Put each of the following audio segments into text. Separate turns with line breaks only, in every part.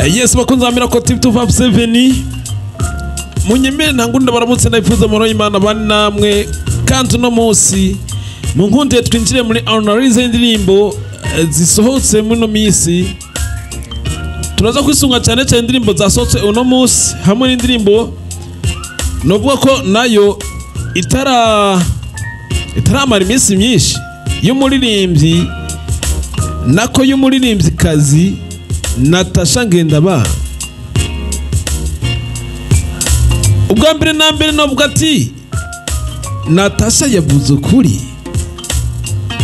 Yes, bakunzi ba Miracle TV 257, munyemere ntangunda baramutse, ndabifuza amahoro y'Imana bane namwe. Kandi uno munsi munkundiye twinjire muri analyse y'indirimbo zisohotse muri ino minsi. Turaza kwisunga cyane cyane indirimbo zasohotse uno munsi hamwe n'indirimbo novuga ko nayo itaramara iminsi myinshi y'umuririmbyi, nako y'umuririmbyikazi Natasha Ngendabanga. Ubwa mbere na mbere novuga ati Natasha yavuze ukuri.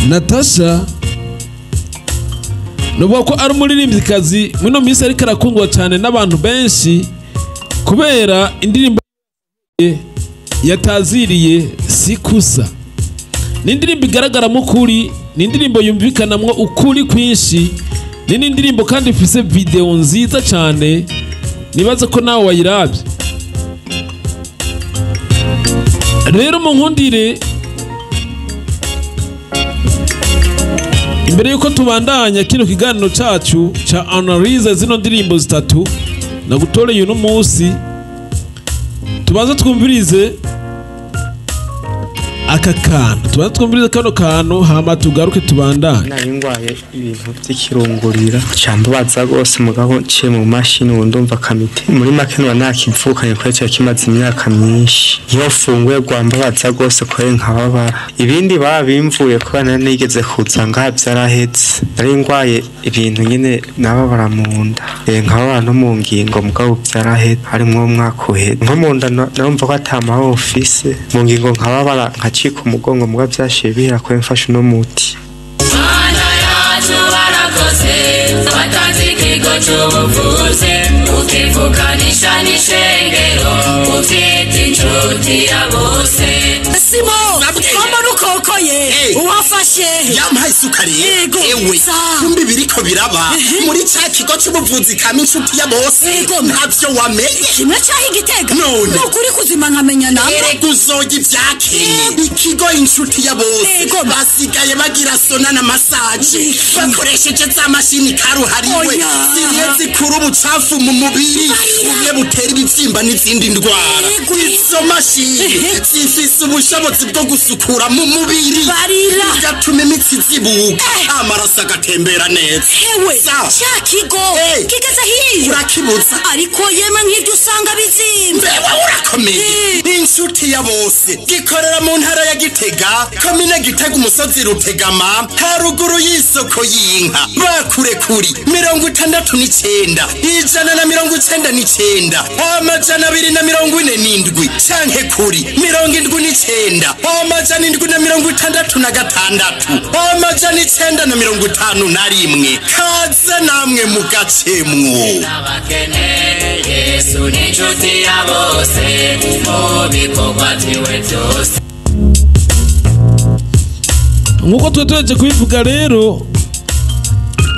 Natasha novuga ko ari umuririmbyikazi muri ino minsi ariko arakundwa cyane n'abantu benshi kubera indirimbo yataziriye Sikusa. Ni indirimbo igaragaramo ukuri, ni indirimbo yumvikanamwo ukuri kwinshi, ni n'indirimbo kandi ifise video nziza cyane, nibaza ko nawe wayiravye. Rero munkundire, imbere yuko tubandanya kino kiganiro cacu ca analyse zino ndirimbo zitatu nagutoreye uno munsi, tubanze twumvirize aka kantu, tubanze twumvirize kano kantu hama tugaruke tubandanye.
Nari ngwaye ibintu by'ikirungurira cambabaza rwose, mugabo nciye mu mashini ubu ndumva kamite muri make nuba nakivukanye kubera cari kimaze imyaka myinshi. Iyo funguye rwambabaza rwose kubera nkababara. Ibindi babimvuye kubera nari nigeze kuza ngaha vyaraheze. Nari ngwaye ibintu nyene nababara mu nda, nkababara no mu ngingo, mugabo vyaraheze harimwo umwaka uheze. Nko mu nda narumva ko ata mahoro mfise, mu ngingo nkababara nkacika umugongo, mugabo vyashiye bihera kubera mfashe uno muti.
Mana yacu warakoze, watanze ikigo c'ubuvuzi, ukivukanisha n'ishengero, uvyita inshuti ya bose.
Simo, mama rukokoye, uwafashe
yampaye isukari.
Yego.
Ewe
Sa.
kumbi biriko biraba muri ca kigo c'ubuvuzi kama inshuti ya bose.
Yego.
Ntavyo wamenye
kimwe caho igitega.
None.
Nukuri kuzima nkamenya namba.
Erega uzoga ivyakeye ikigo inshuti ya bose.
Yego.
Basigaye bagira sona na massage bakoresheje za mashini karuhariwe
Oya.
zimwe zikura ubucafu mu mubiri bumwe butera ibivyimba n'izindi ndwara.
Yego.
Izo mashini zifise ubushobozi bwo gusukura mu mubiri,
Barira.
bigatuma imitsi izibuka, amaraso agatembera neza.
Hewe,
Sa.
ca kigo kigeze hiyo,
Urakibuza.
Ariko yemwe nk'ivyo usanga bizimvye.
Mbewe urakomeye. Inshuti ya bose gikorera mu ntara ya Gitega, komine Gitega, umusozi Rutegama, haruguru y'isoko y'inka. Bakure kuri 69 199 247 canke kuri 79 766 951. Kaze namwe mugacemwo.
Abakene, Yesu ni inshuti ya bose, mu bikorwa vyiwe vyose.
Nkuko twe tuheje kubivuga rero,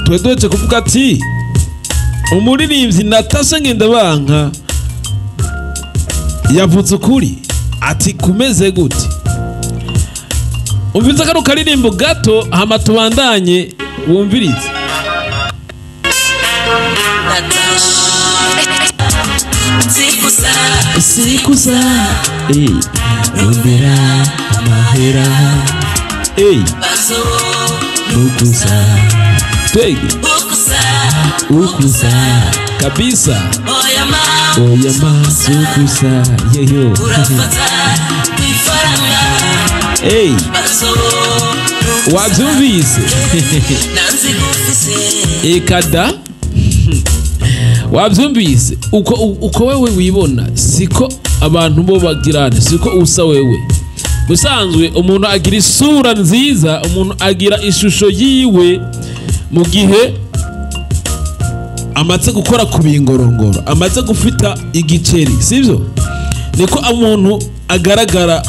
twe duheje kuvuga ati umuririmbyi Natasha Ngendabanka yavuze ukuri ati kumeze gute. Umviriza kano karirimbo gato hama tubandanye wumvirize.
Sikusa,
Sikusa, ey, rondera amahera, ey,
bazo,
ukusa, twege
ukusa,
ukusa kabisa,
oya ma,
oya masukusa yeyo,
urafata ifaranga,
ey,
bazo,
wabyumvise.
nanzigufise.
Ekada wabyumvise. Uko wewe wibona siko abantu bo bagirane, siko usa wewe. Musanzwe umuntu agira isura nziza, umuntu agira ishusho yiwe mu gihe amaze gukora ku bingorongoro, amaze gufita igiceri, sibyo? Niko umuntu agaragara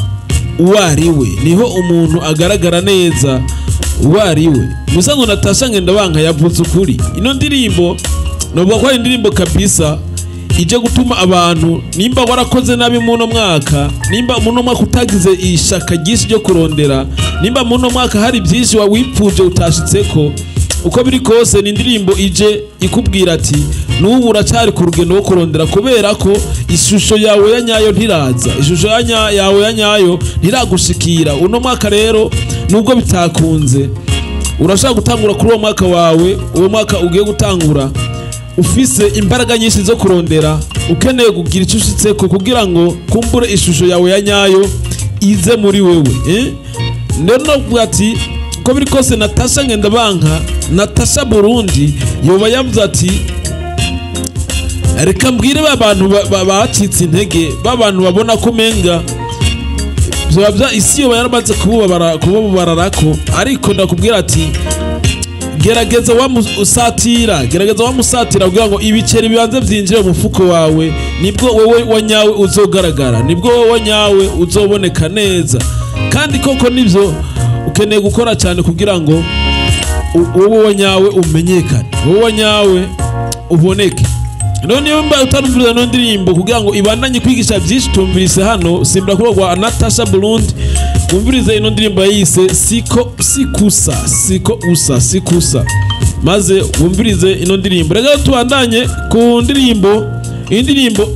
uwo ari we, niho umuntu agaragara neza uwo ari we. Musanzwe Natasha Ngendabanka yavuze ukuri. Ino ndirimbo novuga ko ari indirimbo kabisa ije gutuma abantu, nimba warakoze nabi muno mwaka, nimba muno mwaka utagize ishaka ryinshi ryo kurondera, nimba muno mwaka hari byinshi wawipfuje utashitseko, uko biri kose ni indirimbo ije ikubwira ati N'ubu uracyari ku rugendo rwo kurondera, kubera ko ishusho yawe ya nyayo ntiraza, ishusho yawe ya nyayo ntiragushikira. Uno mwaka rero, nubwo bitakunze, urashobora gutangura kuri uwo mwaka wawe. Uwo mwaka ugiye gutangura ufise imbaraga nyinshi zo kurondera, ukeneye kugira icyo ushitseko kugira ngo kumbure ishusho yawe ya nyayo ize muri wewe, eh? Rero novuga ati ko biri kose, Natasha Ngendabanka, Natasha Burundi, yoba yavuze ati: "Reka mbwire ba bantu bacitse intege, ba bantu babona ko umenga vyoba vya isi yoba yaramaze kubabararako, ariko ndakubwira ati gerageza wamusatira, gerageza wamusatira kugira ngo ibiceri bibanze vyinjire mu mufuko wawe, nibwo wowe wanyawe uzogaragara, nibwo wowe wanyawe uzoboneka neza." Kandi koko nivyo, ukeneye gukora cyane kugira ngo wowe wanyawe umenyekane, wowe wanyawe uboneke. None niba mba utarumviriza ino ndirimbo kugira ngo ibandanye kwigisha byinshi tumvise hano, simbira kuri rwa Natasha Burundi, wumvirize ino ndirimbo yise Siko Sikusa, Siko Usa Sikusa, maze wumvirize ino ndirimbo. Reka tubandanye ku ndirimbo. Iyi ndirimbo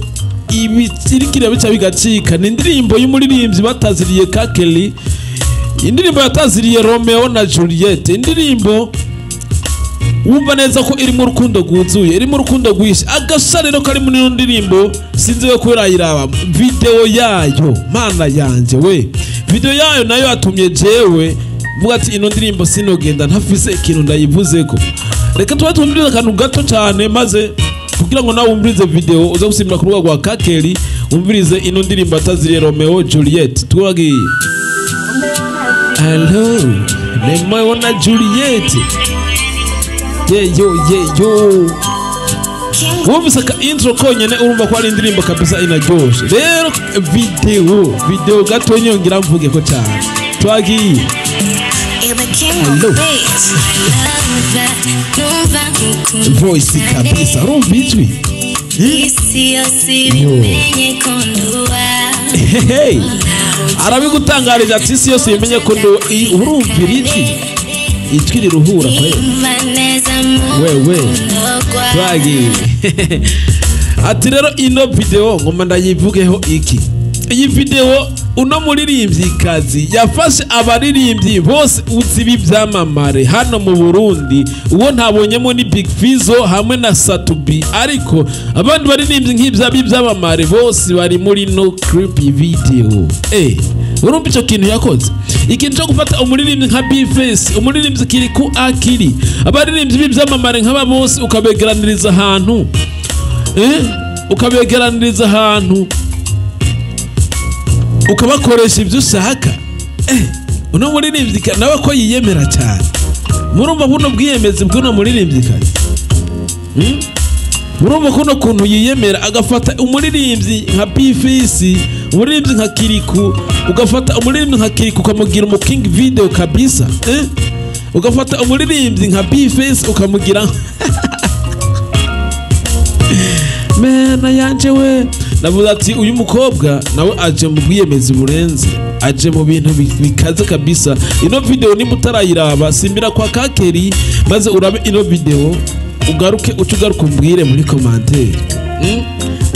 ibirikira bica bigacika, ni indirimbo y'umuririmbyi bataziriye Kakeli, indirimbo yataziriye Romeo na Juliet, indirimbo wumva neza ko irimo urukundo rwuzuye, irimo urukundo rwinshi. Agasa rero kari muri ino ndirimbo, sinzi yo kurayiraba video yayo, mana yanje we, video yayo nayo yatumye jewe mvuga ati ino ndirimbo sinogenda ntafise ikintu ndayivuzeko. Reka tuba tumvirize akantu gato cyane, maze kugira ngo nawe wumvirize video uze gusimbira ku rubuga rwa Kakeli, wumvirize ino ndirimbo ataziriye Romeo Juliet. Twagiye. Hello, Romeo na Juliet, ye yo ye yo. Wumvise aka intro konyene, urumva ko ari indirimbo kabisa inaryoshe. Rero video gato nyongera mvuge ko cyane. Twagiye. Hello. Voice kabisa, urumva ijwi. Yo. Hey, arabigutangarije ati isi yose yimenye ko ndo urumvira ijwi, ijwi riruhura kweli. Wewe twagiye. Ati rero ino video ngoma ndayivugeho iki? Iyi video, uno muririmbyikazi yafashe abaririmbyi bose uzi b'ibyamamare hano mu Burundi. Uwo ntabonyemo ni Big Fizzo hamwe na Satubi, ariko abandi baririmbyi nk'ibya b'ibyamamare bose bari muri no clip video. Urumva icyo kintu yakoze, ikintu cyo gufata umuririmbyi nka Bface, umuririmbyi Kiriku Akiri, abaririmbyi b'ibyamamare nk'aba bose ukabegeraniriza ahantu, ukabegeraniriza ahantu, ukabakoresha ibyo ushaka. Uno muririmbyi nawe ko yiyemera cyane, murumva buno bwiyemezi bw'uno muririmbyikazi? Murumva kuno kuntu yiyemera, agafata umuririmbyi nka Bface, umuririmbyi nka Kiriku, ugafata umuririmbyi nka Kiriku ukamugira umu king video kabisa, eh? Ugafata umuririmbyi nka Bface ukamugira, mena yanje we. Navuze ati uyu mukobwa nawe aje mu bwiyemezi burenze, aje mu bintu bikaze kabisa. Ino video nimba utarayiraba, simbira kwa Kakeri maze urabe ino video, ugaruke, uce ugaruka umbwire muri commentaire,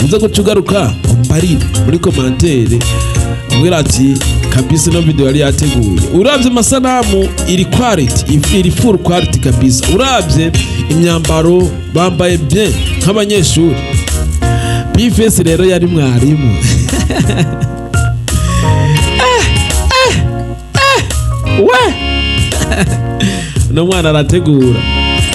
Uze guca ugaruka umbarire muri commentaire, umbwira ati kabisa ino video yari yateguye. Uravye amasanamu, iri quality, iri full quality kabisa. Uravye imyambaro bambaye bien nk'abanyeshuri. Bface rero yari mwarimu. We, uno mwana arategura.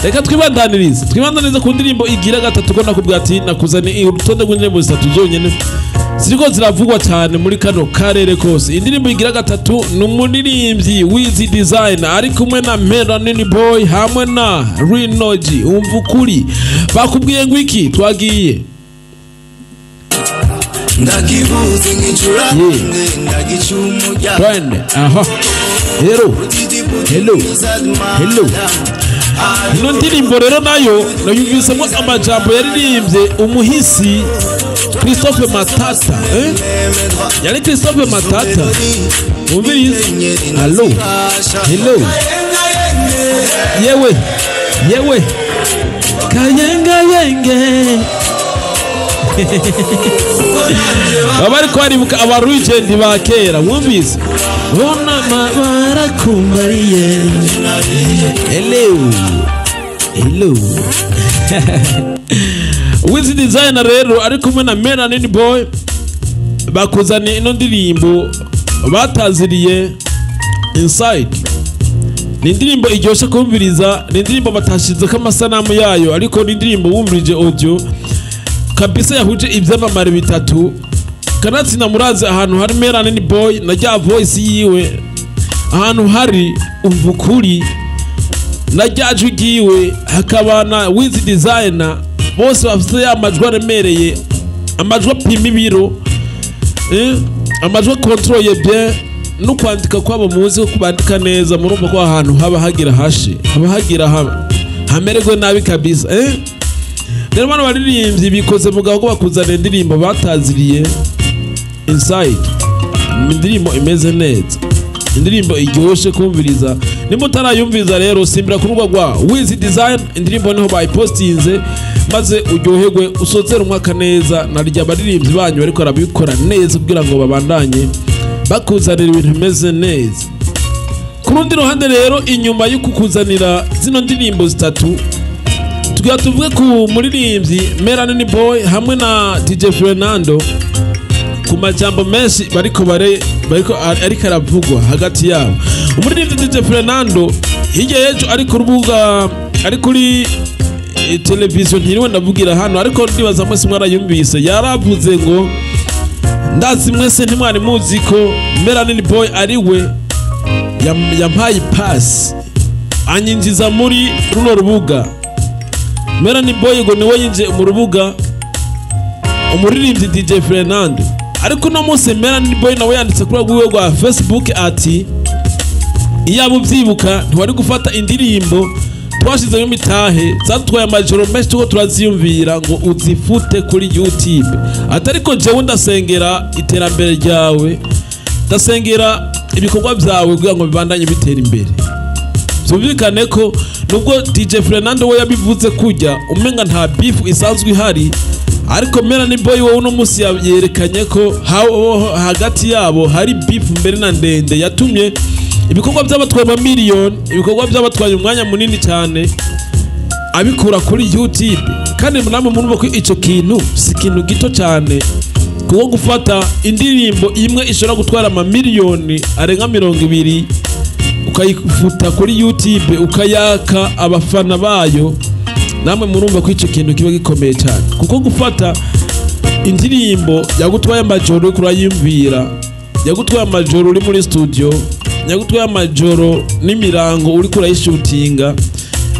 Reka twibandanirize ku ndirimbo igira gatatu, ko nakubwira ati nakuzaniye urutonde rw'indirimbo zitatu zonyene ziriko ziravugwa cyane muri kano karere kose. Indirimbo igira gatatu ni umuririmbyi Wiz Design ari kumwe na Melanin Boy hamwe na Rinoji. Umva ukuri, bakubwiye ngo iki? Twagiye.
Ndakibuze nk'icurane, ndagicumujya.
Twende aha. Hello, hello, hello. Ino ndirimbo rero nayo nayumvisemo amajambo yaririmbye umuhisi Christophe Matata, eh? Yari Christophe Matata. Wumvirize. Hello, hello, yewe yewe. Kayengayenge. Baba ariko baribuka aba legend ba kera, mwumvise bona barakumbariye. Hello hello. Wiz Designer rero ari kumwe na Melanin Boy bakuzaniye ino ndirimbo bataziriye Inside. Ni indirimbo iryoshe kumviriza, ni indirimbo batashizeko amasanamu yayo, ariko ni indirimbo wumvirije audio kabisa yahuje ivyamamare bitatu. Kanatsinda murazi ahantu hari Melanin Boy na rya voice yiwe, ahantu hari umva ukuri na rya jwi ryiwe, hakaba na Wiz Designer, bose bafite ya majwi aremereye, amajwi apima ibiro, amajwi akontroye bien, no kwandika kwabo muzi ko kubandika neza. Murumva ko ahantu haba hagira hashe, haba hagira hamererwe nabi kabisa. Rero bano baririmbyi bikoze mu gaho bakuzana indirimbo bataziriye Inside, indirimbo imeze neza, indirimbo iryoshe kumviriza. Nimba utarayumviriza rero simbira ku rubuga rwa Wiz Design, indirimbo niho bayipostinze, maze uryoherwe usozere umwaka neza na rya baririmbyi banyu bariko barabikora neza kugira ngo babandanye bakuzanira ibintu bimeze neza. Ku rundi ruhande rero, inyuma yo kukuzanira zino ndirimbo zitatu, tugira tuvuge ku muririmbyi Melanin Boy hamwe na DJ Fernando, ku majambo menshi bariko bare bariko ariko aravugwa hagati yabo. Umuririmbyi DJ Fernando hirya y'ejo ari ku rubuga, ari kuri televiziyo, ntiriwe ndavugira hano ariko ndibaza mwese mwarayumvise, yaravuze ngo ndazi mwese ntimwari muzi ko Melanin Boy ari we yampaye pass anyinjiza muri runo rubuga. Melanin Boy ngo niwe yinjiye mu rubuga umuririmbyi DJ Fernando. Ariko uno munsi Melanin Boy nawe yanditse kuri rwego rwa Facebook ati iyaba ubyibuka ntiwari gufata indirimbo twashizemo imitahe zatwaye amajoro menshi tuko turaziyumvira ngo uzifute kuri YouTube, ati ariko jewe ndasengera iterambere ryawe, ndasengera ibikorwa byawe kugira ngo bibandanye bitera imbere. Byumvikane ko nubwo DJ Fernando we yabivuze kujya umenga nta beef isanzwe ihari, ariko Melanin Boy wowe uno munsi yerekanye ko hagati yabo hari beef mbere na ndende yatumye ibikorwa by'abatwaye amamiliyoni, ibikorwa by'abatwaye umwanya munini cyane abikura kuri YouTube. Kandi namwe murumva ko ico kintu si ikintu gito cyane, kuko gufata indirimbo imwe ishobora gutwara amamiliyoni arenga 20 ukayifuta kuri YouTube ukayaka abafana bayo, namwe murumva ko ico kintu kiba gikomeye cyane. Kuko gufata indirimbo yagutwaye amajoro uriko urayumvira, yagutwaye amajoro uri muri studio, yagutwaye amajoro n'imirango uriko urayishutinga,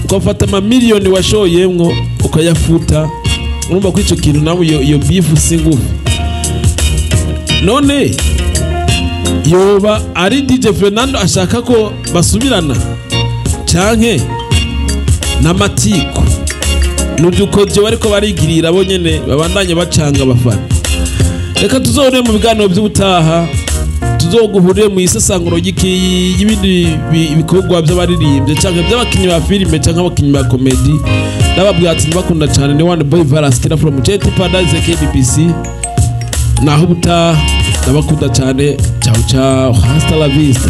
ugafata amamiliyoni washoyemwo ukayafuta, urumva ko ico kintu nawe iyo beef si ngufi. None yoba ari DJ Fernando ashaka ko basubirana canke n'amatiku n'udukodyo bariko barigirira bo nyene babandanye bacanga abafana. Reka tuzohure mu biganiro by'ubutaha, tuzoguhurire mu isesanguro y'ibindi bikorwa by'abaririmbyi canke by'abakinyi ba filime canke abakinyi ba comedy. Ndababwira ati ndabakunda cyane, ni One Boy Varas Kira from JT Paradise KBBC. Naho ubutaha, ndabakunda cyane. Ciao ciao, hasta la vista.